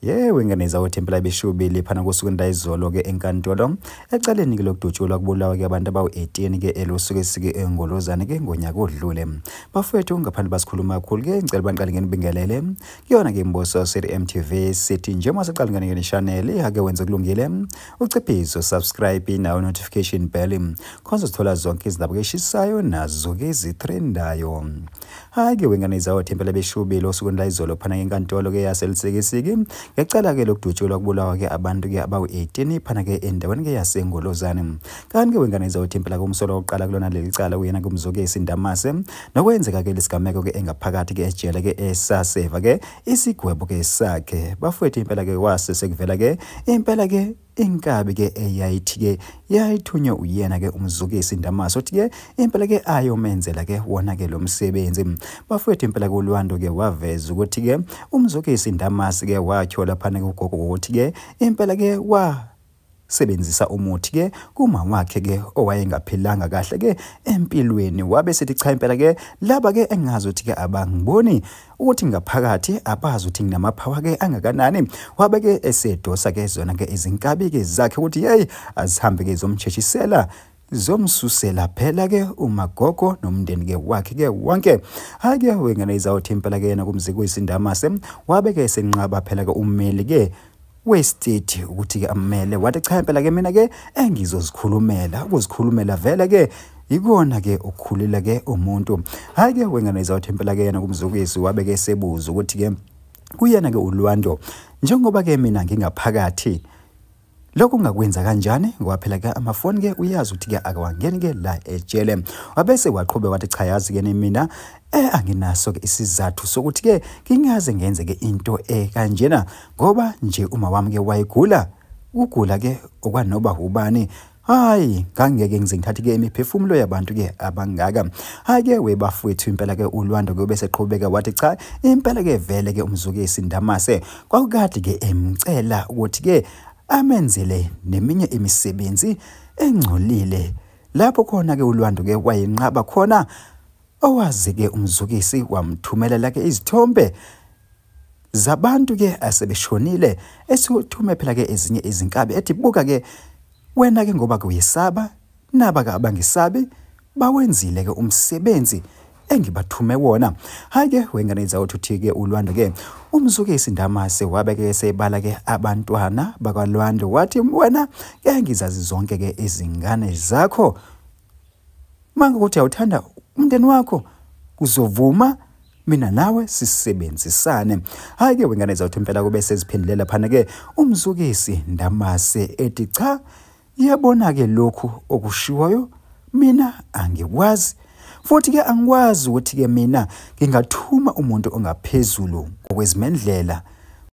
Yewe ingane zawethu impela beshubile phana kosuku ndayizolo ke enkantolo ecaleni ke lokudutshulwa kubulawa ke abantu abawu-18 ke eLusikisiki eNgolozane ke ngonyaka odlule. Bafowethu ngaphandle basikhuluma kakhulu ke ngicela baniqale ngenibingelele kuyona ke Mboso City MTV sithi njengoba siqala ngene ngene channel ake wenze kulungile uciphizo subscribe nawo notification bell khonza sithola zonke izindaba ke eshisayo nazo ke ezitrendayo. Hayi ke wengane zawethu impela beshubile osukwini layizolo phana enkantolo ke yaseLusikisiki ngecala ke lokudutshulwa kubulawa ke abantu ke abawu-18 phana ke endaweni ke yaseNgolozane. Kanti ke wengane zawethu impela kumsolwa wokuqala kulona leli cala uyena kuMzukisi Ndamase nokwenzeka ke lesigameko ke engaphakathi ke ejele ke esaseva ke isigwebo ke sakhe. Bafowethu impela ke kwase sekuvela ke impela ke inkabi ke eyayithi ke yayithunywe uyena ke uMzukisi Ndamase uthi ke impela ke ayomenzela ke wona ke lo msebenzi. Bafowethu impela kuLwando ke waveza ukuthi ke uMzukisi Ndamase ke watyhola phana kugogo ukuthi ke impela ke wa sebenzisa umuthi ke kuma wakhe ke owayengaphilanga kahle ke empilweni, wabe sethi cha impela ke laba ke engazi ukuthi ke abangiboni ukuthi ngaphakathi abazi ukuthi nginamaphawa ke angakanani. Wabe ke esedosa ke zona ke izinkabi ke zakhe ukuthi hey azihambe ke zomsheshisela zomsusela phela ke umagogo nomndeni ke wakhe ke wonke. Hayi ke wengane izawuthi impela ke yena kuMzukisi Ndamase wabe ke esenqaba phela ke ummeli ke we-state ukuthi ke amele, wathi cha impela ke mina ke engizozikhulumela ukuzikhulumela vele ke ikona ke ukukhulela ke umuntu. Hayi ke wengane izawuthi impela ke yena kuMzukisi wabe ke sebuza ukuthi ke kuyena ke uLwando njengoba ke mina ngingaphakathi lokhu ngakwenza kanjani, ngoba phela ke amafoni ke uyazi ukuthi ke akawangeni ke la ejele. Wabese waqhubeka wathi cha yazi ke mina anginaso ke isizathu sokuthi ke ngingaze ngenze ke into ekanjena ngoba nje uma wami ke wayegula ugula ke okwanoba ubani, hayi ngangeke ngize ngithathe ke imiphefumulo yabantu ke abangaka. Hayi ke webafowethu impela ke uLwando ke bese qhubeka wathi cha impela ke vele ke uMzukisi Ndamase kwakukade ke emcela ukuthi ke amenzele neminye imisebenzi engcolile lapho khona ke uLwando ke wayenqaba khona, owazi ke uMzukisi wamthumelela ke izithombe zabantu ke asebeshonile esithume phela ke ezinye izinkabi ethi buka ke wena ke ngoba kuyesaba naba ke abangisabi bawenzile ke umsebenzi engibathume wona. Hayi ke wengane zawuthi ke uLwando ke uMzukisi Ndamase wabe ke sebala ke abantwana bakwaLwando wathi wena ke ngizazi zonke ke izingane zakho, manje ukuthi awuthanda umndeni wakho kuzovuma mina nawe sisebenzisane. Hayi ke wengane zawuthi impela kube seziphendulela phana ke uMzukisi Ndamase ethi cha yabona ke lokhu okushiwoyo mina angikwazi futhi ke angikwazi ukuthi ke mina ngingathuma umuntu ongaphezulu ngokwezimendlela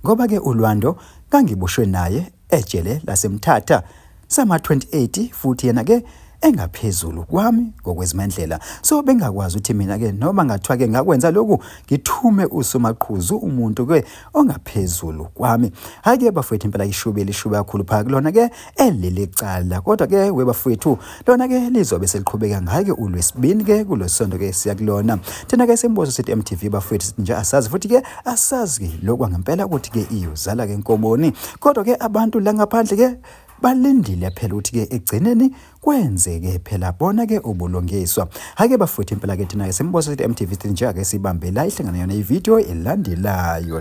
ngoba ke uLwando kangiboshwe naye ejele laseMthatha sama 28 futhi yena ke engaphezulu kwami ngokwezimendlela, so bengakwazi ukuthi mina ke noma ngathiwa ke ngakwenza lokhu ngithume usomaqhuzu umuntu ke ongaphezulu kwami. Hayi ke bafowethu impela ishube lishuba kakhulu phaka kulona ke eleli cala, kodwa ke webafowethu lona ke lizobe seliqhubeka ngayo ke uLwesibini ke kulosonto ke siya kulona. Thina ke Semboso sithi MTV bafowethu sithi nje asazi futhi ke asazi ke lokwa ngempela ukuthi ke iyozala ke inkomoni, kodwa ke abantu la ngaphandle ke balindile phela ukuthi ke egcineni kwenzeke phela bona ke ubulungiswa. Hake bafowethu impela ke thina ke Semboso sithi MTV sithi nje ake sibambe la ihlangana yona ivideo elandelayo.